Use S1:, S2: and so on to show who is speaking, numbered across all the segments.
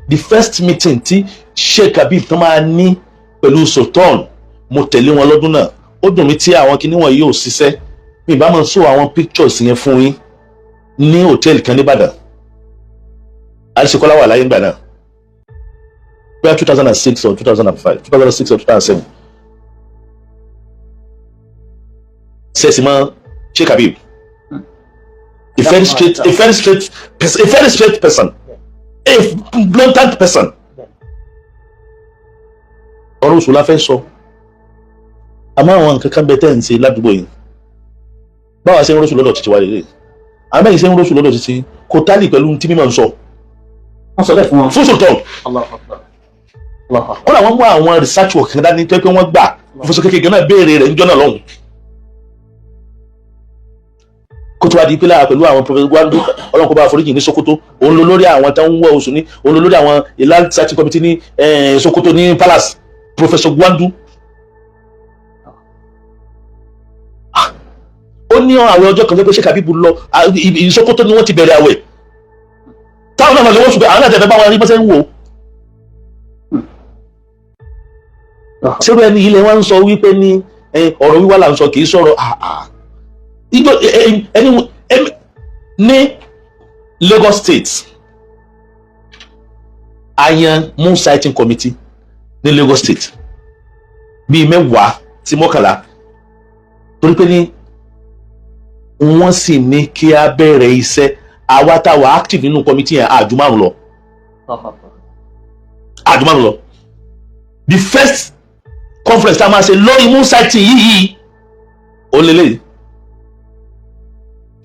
S1: The first meeting tí Sheikh Habib tó máa ní pẹ̀lú Sultan, mo tẹ̀lé wọn lọ́dún náà. Ó dùn mí tí àwọn kinní wọn yóò ṣiṣẹ́, mi ìbá máa sọ àwọn pictures yẹn fún yín. Ní hòtẹ́ẹ̀lì kan nìbàdàn, Àríṣekọ́lá wà láyé ńgbà náà, bóyá 2006 or 2005, 2006 or 2007. Sẹ́ẹ̀sì mọ́ Sheikh Habib, a very straight a very straight person, a very straight person, a blatant person. Ọ̀rọ̀ oṣù la fẹ́ sọ, àmọ́ àwọn nǹkan kan bẹ tẹ́ ń ṣe ládùúgbò yìí. Báwa ṣe ń rọ́ṣù lọ́dọ̀ títí wa lélẹ̀, àmọ́ ẹ̀yin ṣe ń rọ́ṣù lọ́dọ̀ títí kò tálì pẹ̀lú tí mímọ̀ ń sọ.
S2: Wọ́n sọ bẹ́ẹ̀ fún wọn.
S1: Fún Sultan.
S2: Allahu Akbar. Allahu Akbar.
S1: Kódà wọ́n mú àwọn research work kan dání tó yẹ pé wọ́n gbà. Professor kékeré náà béèrè rẹ̀ níjọ́ náà lọ́hùn, kó tó wá di pílà pẹ̀lú àwọn Professor Gwandu, Ọlọ́run kó bá àforíjì, ní Sokoto. Òun ló lórí àwọn tó ń wọ oṣù ní, òun ló lórí àwọn Hilal Searching Committee ní Sokoto ní Palace, Professor Gwandu. Ó ní àwọn ọjọ́ kan tó pé Sheikh Habib lọ Sokoto ni wọ́n ti bẹ̀rẹ̀ àwẹ̀, táwọn náà lọ́wọ́ ṣùgbọ́n àwọn náà tẹ̀fẹ́ bá wọn rí bọ́sẹ̀ ń wò ó. Ṣérú ẹni ilẹ̀ wa ń sọ wípé ní ọ̀rọ̀ wíwá là ń sọ, kì í sọ̀rọ̀ àà ìjọ ẹni ní Lagos State. A yan moon sighting committee ní Lagos State bíi 10 sí 11, torí pé ní wọ́n sì ní kí a bẹ̀rẹ̀ iṣẹ́. Àwa tá a wà active nínú committee yẹn, àjù 5 lọ.
S2: Allahu Akbar.
S1: Àjù 5 lọ. The first conference tá a máa ṣe lórí moon sighting yìí, ó lélẹ̀,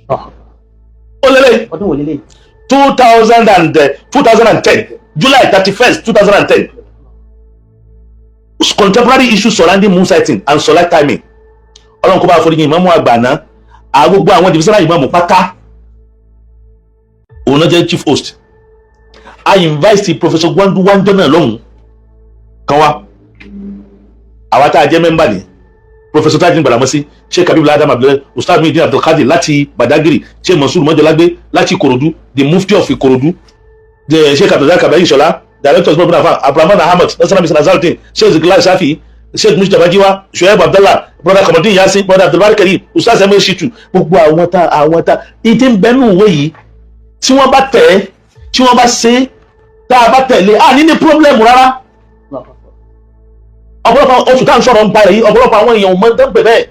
S2: Allahu Akbar.
S1: ó lélẹ̀.
S2: Ọdún wo lélẹ̀?
S1: 2010, July 31st, 2010. Contemporary issues surrounding moon sighting and solar timing. Ọlọ́run kó bá foríjì ìmáàmù àgbà náà, gbogbo àwọn divisional ìmáàmù pátá, òun náà jẹ́ chief host. I invite Professor Gwandu wanjọ náà lọ́hùn kan wá. Àwa tá a jẹ́ member ni Professor Tajin Gbàdámọ́sí, Sheikh Habib Adam Abdullahi, Ustaz Muhyiddin Abdulkadir láti Badagry, Sheikh Mansour Mọ́jọ́lágbé láti Ìkòròdú, the Mufti of Ìkòròdú, the Sheikh Abdulrazak Abayi Shola, director of Ibn Affan, Abrahman Ahmed, Nasara Mr Azaldin, Sheikh Zikilai Shafi, Sheikh Mujtaba Jiwa, Shoaib Abdallah, Brother Kamaldeen Yasin, Brother Abdulbari Karim, Ustaz Emir Shitu, gbogbo àwọn tá ìdí ń bẹnu ìwé yìí, tí wọ́n bá tẹ̀ ẹ́, tí wọ́n bá ṣe é, tá a bá tẹ̀lé, a ní problem rárá.
S2: Allahu Akbar.
S1: Ọ̀pọ̀lọpọ̀ oṣù tá à ń sọ̀rọ̀ ń pa rẹ̀ yìí, ọ̀pọ̀lọpọ̀ àwọn èèyàn ò mọ tán pè bẹ́ẹ̀.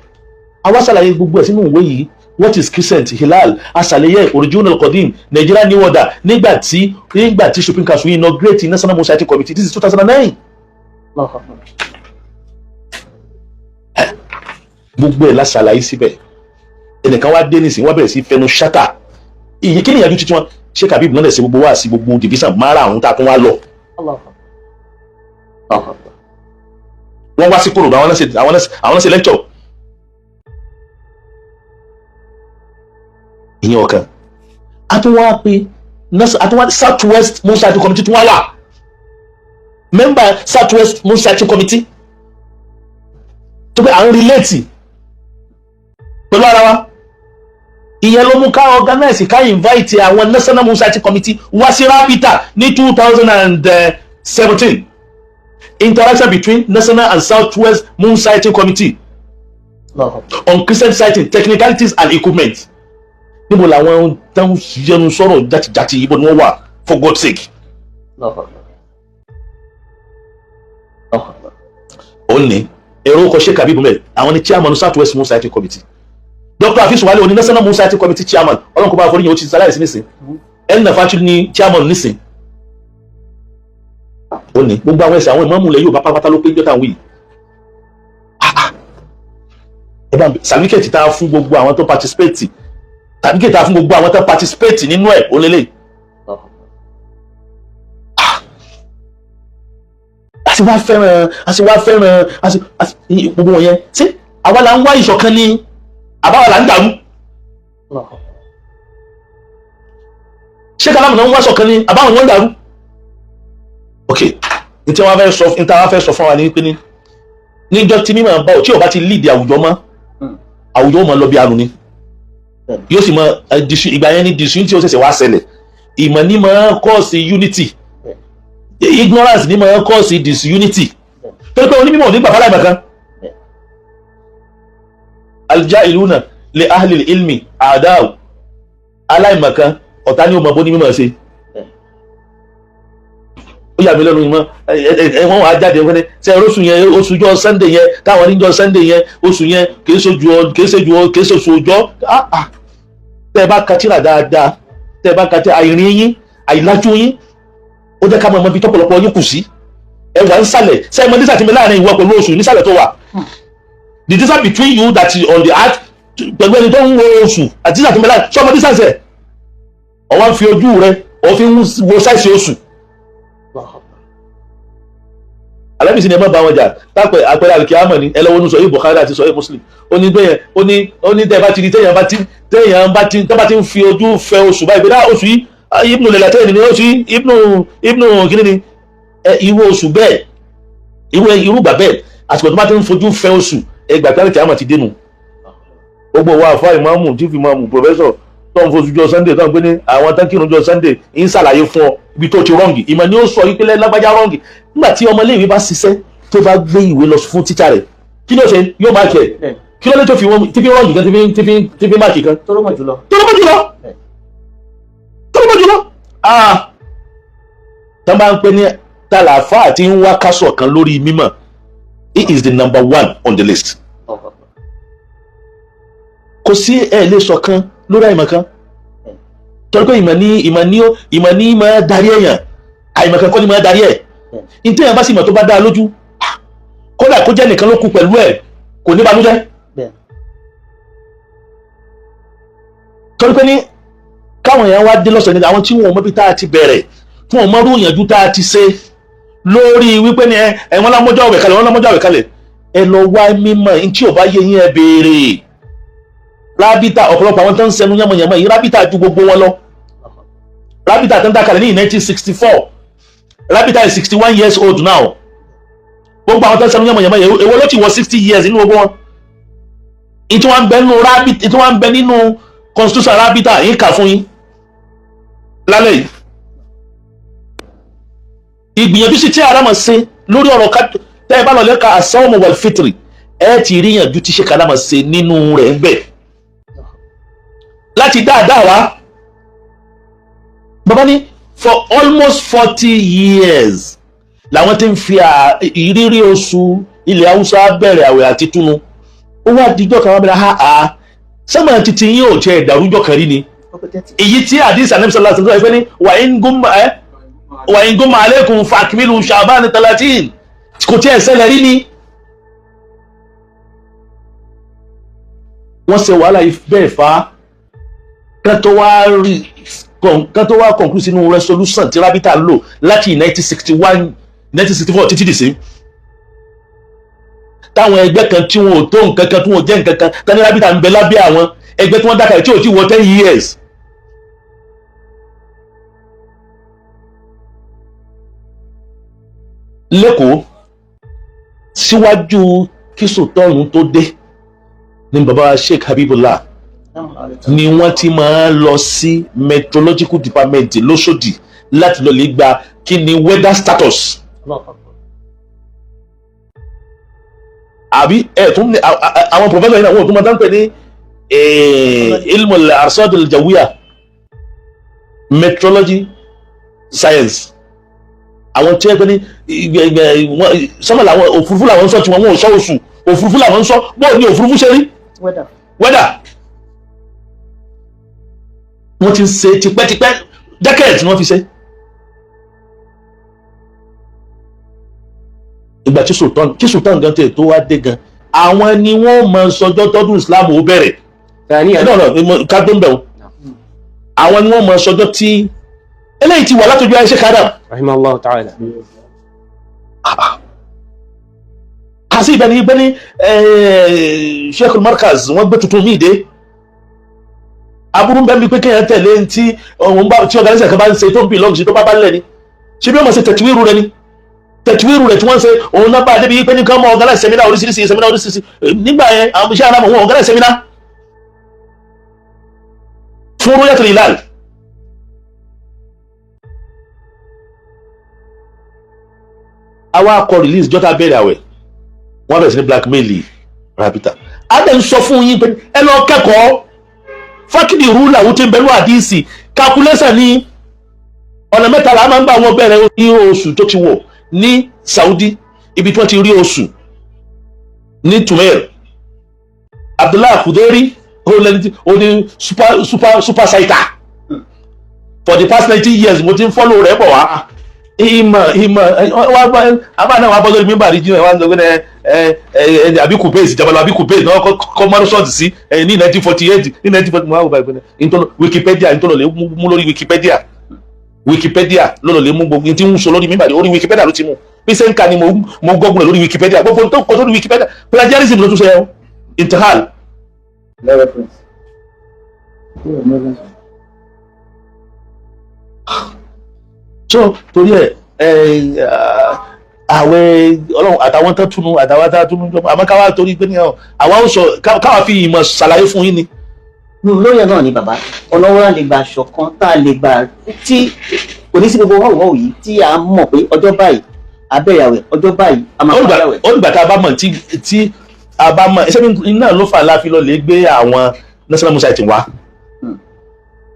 S1: Àwa ṣàlàyé gbogbo ẹ̀ sínú ìwé yìí. What is crescent, hilal, aṣàlàyé original, qadim, Nigeria new order. Nígbà tí Supreme Council inaugurate National Moon Sighting Committee, this is 2009.
S2: Allahu Akbar.
S1: Gbogbo ẹ̀ la ṣàlàyé síbẹ̀. Ẹnìkan wá dé nísìnyí, wọ́n bẹ̀rẹ̀ sí fẹnu ṣátà. Ìyí kí nìyànjú títí wọn? Sheikh Habib náà lè ṣe gbogbo wá sí gbogbo division márààrún tá a tún wá lọ.
S2: Allahu Akbar. Allahu Akbar.
S1: Wọ́n wá sí Kòròdú, àwọn náà ṣe lecture. Ìyẹn ọ̀kan. A tún wá pé a tún wá South West Moon Sighting Committee tún wá wà, member South West Moon Sighting Committee, tó pé à ń relate pẹ̀lú ara wa. Ìyẹn ló mú ká organize, ká invite àwọn National Moon Sighting Committee wá sí Rabita ní 2017. Interaction between National and South West Moon Sighting Committee
S2: Allahu Akbar.
S1: on crescent sighting, technicalities and equipment. Níbo làwọn tán yẹnu sọ̀rọ̀ játijàti? Ibo ni wọ́n wà, for God's sake?
S2: Allahu Akbar. Allahu Akbar.
S1: Ó ní èrò ọkọ̀ Sheikh Habib mẹ́, àwọn ni chairman South West Moon Sighting Committee. Dr. Afis Wale oní National Moon Sighting Committee chairman, Ọlọ́run kó bá foríyìn, ó ti sáláìsí nísìn. Ẹnna Fatu ní chairman nísìn. Ó ní gbogbo àwọn ẹsẹ̀ àwọn ìmáàmù ilẹ̀ yóò bá pátápátá ló pé jọ́tà wí. Ẹ bá certificate tá a fún gbogbo àwọn tó participate, certificate tá a fún gbogbo àwọn tó participate nínú ẹ̀, ó lélẹ̀.
S2: Allahu Akbar.
S1: A sì wá fẹ́ràn, a sì wá fẹ́ràn, a sì gbogbo wọn yẹn, ṣé àwa là ń wá ìṣọ̀kan ni, àbáwa là ń dàrú?
S2: Allahu Akbar.
S1: Ṣé kálámù náà ń wá ṣọ̀kan ni, àbáwọn wọn ń dàrú? Ok, n tí wọ́n fẹ́ sọ, n tí wọ́n fẹ́ sọ fún wa ní pé ní níjọ́ tí mímọ̀ bá ò tí ò bá ti lead àwùjọ mọ́, àwùjọ ó máa lọ bí àrùn ni. Yóò sì mọ ìgbà yẹn ní disun tí ó ṣẹ̀ṣẹ̀ wá ṣẹlẹ̀. Ìmọ̀ ní máa cause unity. Ignorance ní máa ń cause disunity, torí pé onímọ̀ ò ní gbà fáláì màkan. Aljahiluna li ahli ilmi àdáwò, aláìmọ̀kan ọ̀tá ní o mọ̀ bó ní mímọ̀ ṣe. Ó yà mí lẹ́nu ìmọ̀ ẹ wọ́n wàá jáde wọ́n ní ṣe oṣù yẹn, oṣù jọ Sunday yẹn, táwọn níjọ Sunday yẹn, oṣù yẹn kìí ṣojú ọ, kìí ṣojú ọ, kìí ṣoṣù ọjọ́. Tẹ́ ẹ bá ka tírà dáadáa, tẹ́ ẹ bá ka tírà, àìrìn yín, àìlájú yín, ó jẹ́ ká mọ̀ ibi tọ́pọ̀lọpọ̀ yín kù sí. Ẹ wà ń sàlẹ̀ ṣe é mọ dísà tí mi láàrin ìwọ pẹ̀lú oṣù nísàlẹ̀ tó wà, the distance between you that is on the earth pẹ̀lú ẹni tó ń wo oṣù àti dísà tí mi láàrin ṣé ọmọ distance ẹ̀ ọ wá ń fi ojú rẹ ọ fi ń wo size oṣù. Alábìsí ni ẹ má bá wọn jà tápẹ àpẹẹrẹ àlùkìyámọ̀ ni. Ẹ lọ́wọ́ ní sọ yìí Bukhari àti sọ yìí Muslim. Ó ní bẹ́yẹn, ó ní tẹ́ ẹ bá ti rí téèyàn bá ti tẹ́ bá ti ń fi ojú fẹ oṣù báyìí bí dá oṣù yìí, ibnu lẹ́lẹ́tẹ́ ni oṣù yìí, ibnu kíní ni ẹ, irú oṣù bẹ́ẹ̀, irú gbà bẹ́ẹ̀, àsìkò tó bá ti ń fojú fẹ oṣù, ẹ gbà pé àlùkìyámọ̀ ti dénú. Gbogbo wa, àfa ìmáàmù, chief ìmáàmù, professor tó ń fojú jọ Sunday, tó ń pè ní àwọn tó ń kírun jọ Sunday, ń ṣàlàyé fún ọ ibi tó ti wrong. Ìmọ̀ ni ó sọ yìí pé lágbájá wrong. Nígbà tí ọmọléèwé bá ṣiṣẹ́, tó bá gbé ìwé lọ fún tíṣà rẹ̀, kí ló ṣe? Yóò mark ẹ̀. Kí ló lè tó fi wọn tí fi wrong kan, tí fi mark kan?
S2: Tó ló mọ̀ jùlọ.
S1: Tó ló mọ̀ jùlọ, tó ló mọ̀ jùlọ. Ah, tó bá ń pè ní tàlàfà tí ń wá kásọ̀ kan lórí mímọ̀, he is the number one on the list. Kò sí ẹ lè sọ kan lórí àìmọ̀ kan, torí pé ìmọ̀ ní máa darí èèyàn, àìmọ̀ kan kọ́ ni máa darí ẹ̀. Ní téèyàn bá sì mọ̀ tó bá dá a lójú, kódà kó jẹ́ nìkan ló kú pẹ̀lú ẹ̀, kò ní banújẹ́, torí pé ní káwọn èèyàn wá dé lọ́sàn-án ní àwọn tí wọn ò mọ̀ bí tá a ti bẹ̀rẹ̀, tí wọn ò mọ̀ rúyànjú tá a ti ṣe lórí wípé ní ẹ wọn lámọ́jọ́ àwẹ̀ kalẹ̀, wọn lámọ́jọ́ àwẹ̀ kalẹ̀. Ẹ lọ wá mímọ̀ ní tí ò bá yé yín, ẹ béèrè. Rábítà, ọ̀pọ̀lọpọ̀ àwọn tó ń sẹnu yánmọ̀yánmọ̀ yìí, rábítà ju gbogbo wọn lọ. Rábítà tó ń dákalẹ̀ ní 1964, rábítà is 61 years old now. Gbogbo àwọn tó ń sẹnu yánmọ̀yánmọ̀ yìí, èwo ló ti wọ 60 years nínú gbogbo wọn? Ìtí wọ́n ń bẹ nínú rábítà, ìtí wọ́n ń bẹ nínú constitution rábítà yín, kà fún yín lálẹ́ yìí. Ìgbìyànjú sí tí ara mọ̀ ṣe lórí ọ̀rọ̀ ká tẹ́ ẹ bá lọ lẹ́ka asawmu wal fitri, ẹ ti rí yànjú tí ṣe kàlámọ̀ ṣe nínú rẹ̀ ń bẹ̀ láti dáadáa wá. Bàbá ní for almost 40 years làwọn ti ń fi ìrírí oṣù ilẹ̀ Haúsá bẹ̀rẹ̀ àwẹ̀ àti túnu. Ó wá dijọ́ kan, wá bẹ̀rẹ̀ ha ha sẹ́mọ̀ títí yín ò tiẹ̀ dàrújọ́ kan rí ni èyí tí àdìsí ànábì sallallahu alaihi wasallam ní wa in gumma alaykum fakmilu Sha'ban 30, kò tiẹ̀ ṣẹlẹ̀ rí ni. Wọ́n ṣe wàhálà yìí bẹ́ẹ̀ fa kán tó wá conclude sínú resolution tí rábítà lò láti 1961, 1964 títí dì sí, táwọn ẹgbẹ́ kan tí wọn ò tó nǹkan kan, tí wọn ò jẹ́ nǹkan kan, tani rábítà ń bẹ lábẹ́ àwọn ẹgbẹ́ tí wọ́n dákàlẹ̀ tí ò tí wọ 10 years. Lẹ́kọ̀ọ́, síwájú kí Sultan tó dé ní baba Sheikh Habibullah ni wọ́n ti máa ń lọ sí meteorological department lóṣòdì láti lọ lè gba kí ni weather status. Àbí ẹ tún ní àwọn professor yìí náà, wọ́n tún máa tán pè ní ilmu al-arsad al-jawiya, meteorology science. Àwọn tí ẹ pé ní sọ́mọ̀ làwọn, òfurufú làwọn ń sọ tí wọ́n ò sọ oṣù, òfurufú làwọn ń sọ. Bóò ní òfurufú ṣe rí?
S2: Weather.
S1: Weather, wọ́n ti ń ṣe tipẹ́tipẹ́, decades ni wọ́n fi ṣe. Ìgbà tí sultan gan tẹ̀ tó wá dé gan, àwọn ni wọ́n mọ sọjọ́ tọdún Islam ó bẹ̀rẹ̀.
S3: ثانيا
S1: No, no, ká tó ń bẹ̀ wọ́n, àwọn ni wọ́n mọ sọjọ́ tí eléyìí ti wà látọjú ayé Sheikh Adam
S3: رحمه الله تعالى.
S1: Kàsí ibẹ̀ ni ibẹ̀ ni Sheikh Markaz wọ́n gbé tuntun míì dé. Aburú bẹ́ẹ̀ bí pé kéèyàn tẹ̀lé tí òun bá tí organisation kan bá ń ṣe tó ń belong sí, tó bá bá ń lẹ̀ ni ṣé bí wọ́n mọ̀ ṣe tẹ̀túwìrú rẹ ni tẹ̀túwìrú rẹ̀ tí wọ́n ń ṣe, òun náà bá débi pé ní kán mọ́ organize seminar oríṣiríṣi, seminar oríṣiríṣi. Nígbà yẹn, àwọn iṣẹ́ alámọ̀ wọn organize seminar fún Ruyatul Hilal. Àwa kọ release jọ́ta bẹ̀rẹ̀ àwẹ̀, wọ́n bẹ̀rẹ̀ sí ní blackmail Rabita. A dẹ̀ ń sọ fún yín pé ẹ lọ kẹ́kọ̀ọ́ fákìdì rúlà ó ti ń bẹ̀rù àdìsí calculation ní ọ̀nà mẹ́ta la máa ń gbà wọ́n bẹ̀rẹ̀ ní oṣù tó ti wọ̀ ní Saudi, ibi tí wọ́n ti rí oṣù ní Tumair. Abdullahi Kudori, ó ní super super super sighter for the past 19 years. Mo ti ń follow rẹ̀ bọ̀ wá. Ìmọ̀ ìmọ̀ wá bá àbá náà wá bọ́ sórí mímbà rí jìnnà, wá ń sọ pé ẹ ẹ ẹ àbí Kubais Jabal àbí Kubais náà kọ́ mọ́rọ́sọ̀tì sí ẹ ní 1948, ní 1940. Mo wá wò báyìí pé ntọ́nà Wikipedia, ntọ́nà lè mú lórí Wikipedia, Wikipedia lọ́nà lè mú gbogbo tí ń sọ lórí mímbà, orí Wikipedia ló ti mú. Bí sẹ́ńkà ni mo gọ́gùn rẹ̀ lórí Wikipedia, gbogbo tó kọ sórí Wikipedia, plagiarism ló tún ṣe ẹ́ intihal.
S3: No reference. Yeah, no reference.
S1: So torí ẹ ẹ àwẹ̀ Ọlọ́run àtàwọn tó túnú, àtàwọn tó túnú jọmọ, àmọ́ káwá torí pé ní ọ àwa ó sọ káwá fi ìmọ̀ ṣàlàyé fún yín ni.
S2: Lórí ẹ̀ náà ni bàbá, ọ̀nà wo la lè gbà ṣọ̀kan tá a lè gbà tí kò ní sí gbogbo wọ́wọ́ yìí, tí a mọ̀ pé ọjọ́ báyìí a bẹ̀rẹ̀ àwẹ̀, ọjọ́ báyìí a máa parí àwẹ̀?
S1: Ó dìgbà tá a bá mọ̀ tí a bá mọ̀ ẹsẹ̀ mi náà ló fà láfi lọ lè gbé àwọn National Society wá.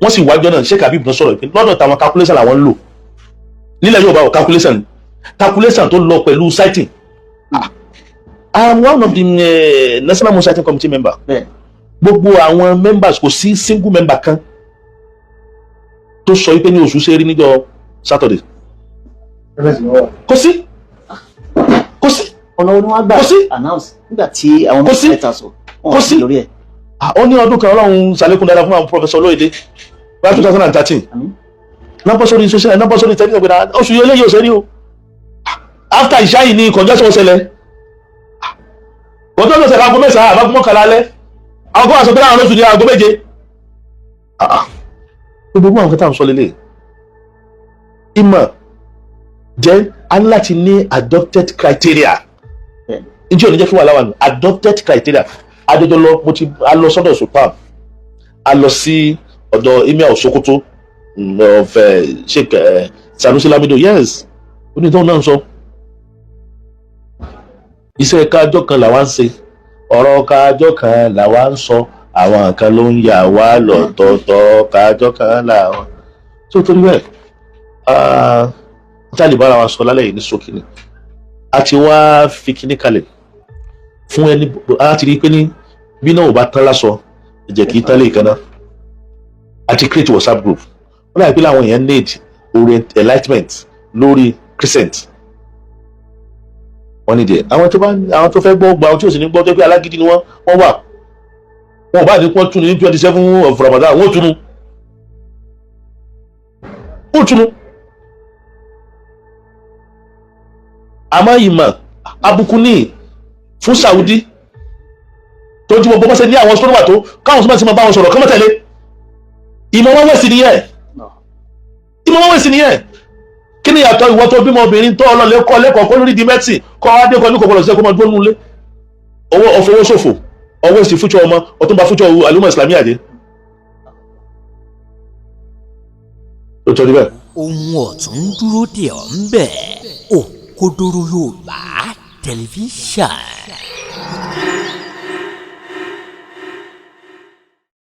S1: Wọ́n sì wájọ́ náà. Sheikh Habib náà sọ̀rọ̀ pé lọ́dọ̀ táwọn, calculation làwọn ń lò nílẹ̀ Yorùbá o, calculation tó lọ pẹ̀lú sighting. I am one of the National Society committee member. Gbogbo àwọn members, kò sí single member kan tó sọ wípé ní oṣù ṣe rí níjọ́ Saturday.
S3: Reference ni wọ́n wà.
S1: Kò sí, kò sí.
S2: Ọ̀nà wo ni wọ́n gbà
S1: Kò sí.
S2: announce nígbà tí àwọn
S1: Kò sí.
S2: mẹ́ta sọ
S1: Kò sí.
S2: lórí ẹ̀?
S1: Ah, ó ní ọdún kan, Ọlọ́run ṣàlékún dáadáa fún àwọn Professor Olóyèdè bá 2013 náà sórí social náà, sórí tẹ́lẹ̀ pé oṣù yìí eléyìí ò ṣe rí o. After ìṣá yìí ni conjunction ṣẹlẹ̀. Conjunction ṣẹlẹ̀ aago 9 àbágun 11 alẹ́. Àwọn kan wà sọ pé láwọn lóṣù ní aago 7. Ah, gbogbo àwọn kan tá à ń sọ lélẹ̀, ìmọ̀ jẹ́ a ní láti ní adopted criteria. Njẹ́ ò ní jẹ́ kí wàhálà wà nù adopted criteria. Adójọ́ lọ, mo ti a lọ sọ́dọ̀ sultan, a lọ sí ọ̀dọ̀ Emir of Sokoto, of Sheikh Sanusi Lamido. Yes, onítọ̀hún náà ń sọ iṣẹ́ kájọ́ kan làwa ń ṣe, ọ̀rọ̀ kájọ́ kan làwa ń sọ, àwọn kan ló ń yà wá lọ́tọ̀ọ̀tọ̀, kájọ́ kan làwọn tó. Torí bẹ́ẹ̀, tá a lè bára wa sọ lálẹ́ yìí ní ṣókí ni a ti wá fi kíní kalẹ̀ fún ẹni a ti rí i pé ní bí náà ò bá tán lásọ, ẹ̀jẹ̀ kì í tán lè kan náà. A ti create WhatsApp group. Wọ́n dàbí pé láwọn èèyàn need enlightenment lórí crescent. Wọ́n ní díẹ̀ àwọn tó bá àwọn tó fẹ́ gbọ́ gba, àwọn tí ò sì ní gbọ́, tó pé alágídí ni wọ́n, wọ́n wà, wọn ò bá ní kí wọ́n túnu ní 27 of Ramadan, wọ́n túnu, wọ́n túnu. Àmọ́ ìmọ̀ abùkù ní fún Saudi tó jí gbogbo bọ́sẹ̀ ní àwọn sọ́nùwà tó káwọn sọ́nùwà ti máa bá wọn sọ̀rọ̀ kọ́mọ́ tẹ̀lé ìmọ̀ wọn wẹ̀ sí nìyẹn. Ìmọ̀ wọn wẹ̀ sí nìyẹn. Kí ni ìyàtọ̀ ìwọ tó bímọ obìnrin tó ọlọ́lẹ̀ kọ́ lẹ́kọ̀ọ́ kó lórí di mẹ́tì kọ́ adé kọ́ ní kòkòrò sí ẹ̀kọ́ máa dúró nulẹ̀, owó ọ̀fọwọ́ ṣòfò, ọwọ́ sí fúnṣọ ọmọ ọtún bá fúnṣọ àlùmọ̀ ìsìlámì àdé tó tọ́jú bẹ́ẹ̀.
S4: Ohun ọ̀tún ń dúró dè ọ́ ń bẹ̀. Òkodoro Yorùbá Tẹlifíṣàn.